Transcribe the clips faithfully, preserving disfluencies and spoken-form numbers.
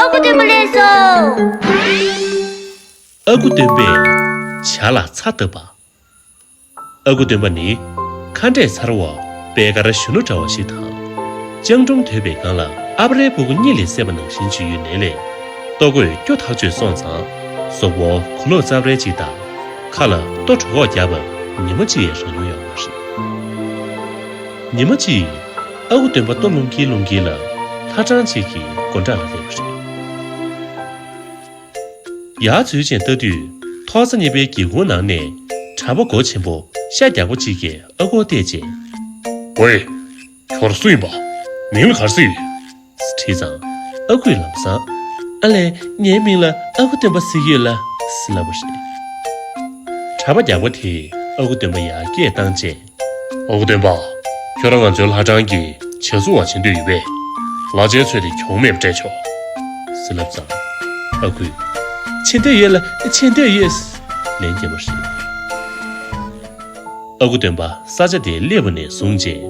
ཨ་ཁུ་སྟོན་པ་སླེབས་སོང་། ཨ་ཁུ་སྟོན་པས་ཇ་ལ་ཚྭ་བཏབ་པ། ཨ་ཁུ་སྟོན་པ་ནི་ཁ་འབྲས་ཚ་རུ་བ་པད་དཀར་གཞོན་ནུ་འདྲ་བ་ཞིག་དང་། སྤྱང་གྲུང་དོད་པའི་སྒང་ལ་ཨ་པ་རའི་སྤུ་གུ་གཉིད་ལས་སད་པ་ནང་བཞིན་བྱེད་ཡུལ་ནས་ལས་ལྟོ་གོས་སྐྱོ་ཐག་ཆོད་སོང་ཙང་གཟུགས་པོ་གོས་ལོག་ཙབ་རལ་གཅིག་དང་ཁ་ལ་ལྟོ་གྲོད་ཁོག་བརྒྱབ་པ་ཉི་མ་གཅིག་རག་མྱོང་ཡོད་མ་རེད། ཉི་མ་གཅིག་ཨ་ཁུ་སྟོན་པ་ལྟོ་སློང་གིན་སློང་གིན་ལ་ལྷ་སྤྲང་གཅིག་གིས་སྒོ་འགྲམ་ལ་སླེབས་པ་རེད། ཡར་འཛུལ་ཅིང་ལྟ་དུས་ཐོག་ས་གཉིས་པའི་སྒེའུ་ཁུང་ནང་ནས་གྲྭ་པ་མགོ་ཆེན་པོ་ཤ་རྒྱགས་པོ་གཅིག་གིས་ཨ་ཁུ་བལྟས་རྗེས། ཝེ། ཁྱོད་སུ་ཡིན་པ། མིང་ལ་ག་རེ་ཟེར་ཡོད། དྲིས་ཙང་ཨ་ཁུས་ལམ་སང་། ཨ་ལས། ངའི་མིང་ལ་ཨ་ཁུ་སྟོན་པ་ཟེར་གྱི་ཡོད་ལ། ཟེར་ལབ་པ་རེད། གྲྭ་པ་རྒྱགས་པོ་དེས་ཨ་ཁུ་སྟོན་པ་ཡར་སྐད་བཏང་རྗེས། ཨ་ཁུ་སྟོན་པ། ཁྱོད་རང་ང་ཚོའི་ལྷ་སྤྲང་གི་ཇ་བཟུང་བར་བྱེད་འདོད་ཡོད་པས། གླ་ཆའི་ཚོད་དེ་གྱོང་མེད་པར་སྤྲད་ཆོག་ཟེར་ལབ་ཙང་། ཨ་ཁུས། བྱེད་འདོད་ཡོད་ལ་བྱེད་འདོད་ཡོད། ལན་བརྒྱབ་པ་རེད། ཨ་ཁུ་སྟོན་པ་ས་ཆ་དེར་སླེབས་པ་ནས་བཟུང་རྗེས།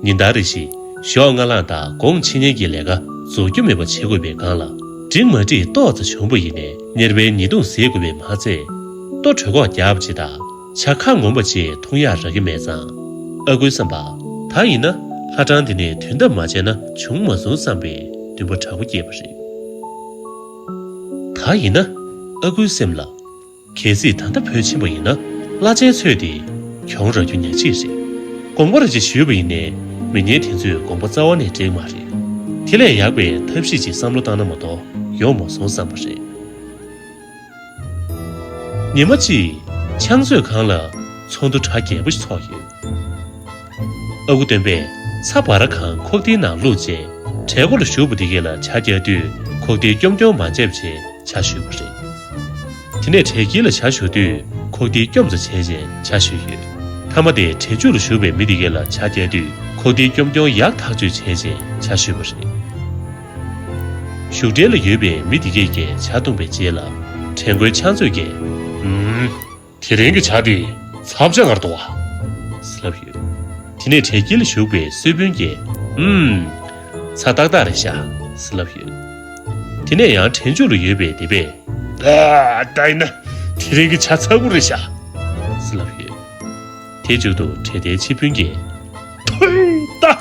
ཉིན་ལྟར་རེ་བཞིན་ཞོགས་སྔ་ལངས་དང་དགོང་ཕྱི་ཉལ་གྱི་ལས་ཀ་རྫོགས་རྒྱུ་མེད་པ་བྱེད་དགོས་པའི་སྒང་ལ། འགྲིག་མ་འགྲིག་ཏོག་ཙམ་བྱུང་བ་ཡིན་ནའི་གཉེར་པའི་ཉེས་རྡུང་ཟེར་དགོས་པས་མ་ཚད། ལྟོ་གྲོད་ཁོག་རྒྱགས་པ་ཅིག་དང་ཇ་ཁ་ངོམ་པ་ཅིག་འཐུང་ཡག་རག་གི་མེད་ཙང་། ཨ་ཁུའི་བསམ་པར། ད་ཡིན་ན་ལྷ་སྤྲང་འདི་ནས་དོན་དག་མ་བྱས་ན་བྱུང་མ་སོང་བསམ་པའི་འདུན་པ་དྲག་པོ་སྐྱེས་པ་རེད། ད་ཡིན་ན་ཨ་ཁུའི་སེམས་ལ། གལ་སྲིད་ད་ལྟ་བུད་ཕྱིན་པ་ཡིན་ན་གླ་ཆའི་ཚོད་དེ་གྱོང་རག་རྒྱུ་ཉག་གཅིག་རེད། དགོངས་པ་རེ་ཅིག་ཞུས་པ་ཡིན་ནའི་མི་ངན་དེ་ཚོས་དགོངས་པ་རྩ་བ་ནས་འགྲིག་མ་རེད། དེ་ལས་ཡག་པའི་ཐབས་ཤེས་ཅིག་བསམ་བློ་བཏང་ན་མ་གཏོགས་ཡོང་མ་སོང་བསམ་པ་རེད། ཉི་མ་གཅིག་ཕྱག་མཛོད་ཁང་ལ་ཚོགས་འདུ་གྲ་རྒྱས་པོ་ཞིག་ཚོགས་ཡོད། ཨ་ཁུ་སྟོན་པས་ཚྭ་འབར་གང་ཁོག་ལྡེའི་ནང་བླུགས་རྗེས་གྲལ་མགོ་ལ་བཞུགས་པ་དེ་གས་ལ་ཇ་རྒྱག་དུས་ཁོག་ལྡེ་སྐྱོམ་སྐྱོམ་མ་བྱས་བྱས་ཇ་བཞུས་པ་རེད། དེ་ནས་གྲལ་དཀྱིལ་ལ་ཇ་བཞུ་དུས་ཁོག་ལྡེ་སྐྱོམ་ཙམ་བྱས་རྗེས་ཇ་བཞུས་ཡོད། མཐའ་མ་དེ་གྲལ་མཇུག་ལ་བཞུགས་པའི་མི་དེ་གས་ལ་ཇ་རྒྱག་དུས་ཁོག་ལྡེ་སྐྱོམ་སྐྱོམ་ཡག་ཐག་ཆོད་བྱས་རྗེས་ཇ་བཞུས་པ་རེད། བཞུགས་གྲལ་ལ་ཡོད་པའི་མི་དེ་གས་ཀྱིས་ཇ་བཏུངས་པའི་རྗེས་ལ་གྲལ་མགོའི་ཕྱག་མཛོད་ཀྱིས། ཨུམ། དེ་རིང་གི་ཇ་དེ་ཚྭ་ཅག་གར་འདུག་བ། ཟེར་ལབ་ཡོད། དེ་ནས་གྲལ་དཀྱིལ་ལ་བཞུགས་པའི་གསོལ་དཔོན་གྱིས། ཨུམ། ཚྭ་ཏག་ཏག་རེད་ཤག་ཟེར་ལབ་ཡོད། དེ་ནས་ཡང་གྲལ་མཇུག་ལ་ཡོད་པའི་དེ་པས། ཨ། ད་ཡིན་ན་དེ་རིང་གི་ཇ་ཚྭ་ཁུ་རེད་ཤག་ཟེར་ལབ་ཡོད། དེ་མཇུག་ཏུ་གྲལ་མཐའི་ཕྱི་དཔོན་གྱིས། ཐོས་ད།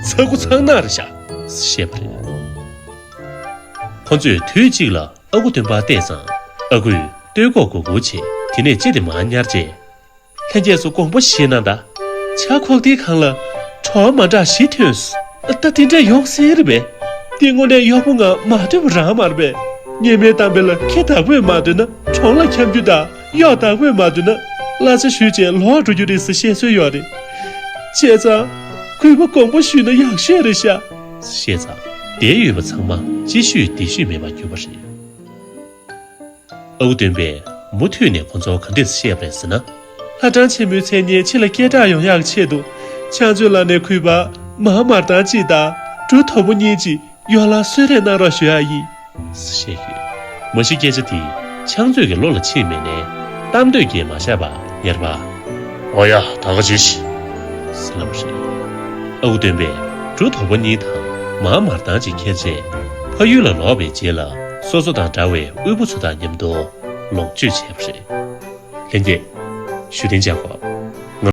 ཚྭ་ཁུ་ཚང་ནག་རེད་ཤག་ཟེར་བཤད་པ་རེད། ཁོ་ཚོས་དུས་གཅིག་ལ་ཨ་ཁུ་སྟོན་པ་བལྟས་ཙང་ཨ་ཁུས་ལྟོས་ཁོག་གུག་གུག་བྱས། དེ་ནས་ལྕེ་དེ་མར་བསྙར་རྗེས། ལྷན་རྒྱས་ཚོ་དགོངས་པ་བཞེས་གནང་དང་། ཇ་ཁོག་ལྡེའི་སྒང་ལ་གྲོག་མ་འདྲ་བཞི་ཐོན་སོང་། ད་དེ་འདྲས་ཡོང་སྲིད་རེད་པས། འདི་དངོས་གནས་གཡོག་པོ་ང་མ་འདྲ་བ་རང་མ་རེད་པས། ཉི་མའི་གཏམ་དཔེ་ལ་ཁེ་བདག་པོས་མ་འདོད་ན་གྲོང་ལ་འཁྱམ་རྒྱུ་དང་། གཡོག་བདག་པོས་མ་འདོད་ན་གླ་ཆ་ཞུས་བྱས་ལོག་འགྲོ་རྒྱུ་རེད་ཟེར་བཤད་སྲོལ་ཡོད་རེད། བྱས་ཙང་གུས་པ་དགོངས་པ་ཞུས་ན་ཡག་ཤོས་རེད་ཤག་བཤད་ཙང་བསྡད་ཡོད་པ་ཚང་མ་ཅི་ཞུས་འདི་ཞུས་མེད་པར་གྱུར་པ་རེད། ཨ་ཁུ་སྟོན་པས་མུ་མཐུད་ནས་ཁོ་ཚོར་ག་འདྲས་བཤད་པ་རེད་ཟེར་ན། ལྷ་སྤྲང་ཆེན་མོའི་མཚན་སྙན་ཕྱི་ལ་སྐད་གྲགས་ཡོང་ཡག་ཆེད་དུ་ཕྱག་མཛོད་ལག་ནས་གུས་པར་མར་མར་ཐང་གཅིག་དང་འབྲུ་དོ་པོ་གཉིས་ཀྱིས་ཡོ་ལང་གསོལ་རས་གནང་རོགས་ཞུ་ཡག་ཡིན། ཟེར་བཤད་ཡོད། མ་གཞི་སྐད་ཆ་དེ་ཕྱག་མཛོད་ཀྱི་བློ་ལ་ཕྱིན་མེད་ནའི་གཏམ་འདོད་ཀྱིས་མ་བཞག་པར་ཉེར་པ། ཨོ་ཡ། ད་ག་བྱེད་ཤིག་ཟེར་ལབ་པ་རེད། ཨ་ཁུ་སྟོན་པས་འབྲུ་དོ་པོ་གཉིས་དང་མར་མར་ཐང་གཅིག་ཁྱེར་རྗེས་ཕ་ཡུལ་ལ་ལོག་པའི་རྗེས་ལ་སོ་སོ་དང་འདྲ་བའི་དབུལ་པོ་ཚོ་དང་མཉམ་དུ་ལོངས་སྤྱོད་བྱས་པ་རེད། ལྷན་རྒྱས། བཞུགས་གདན་འཇགས་དགོས།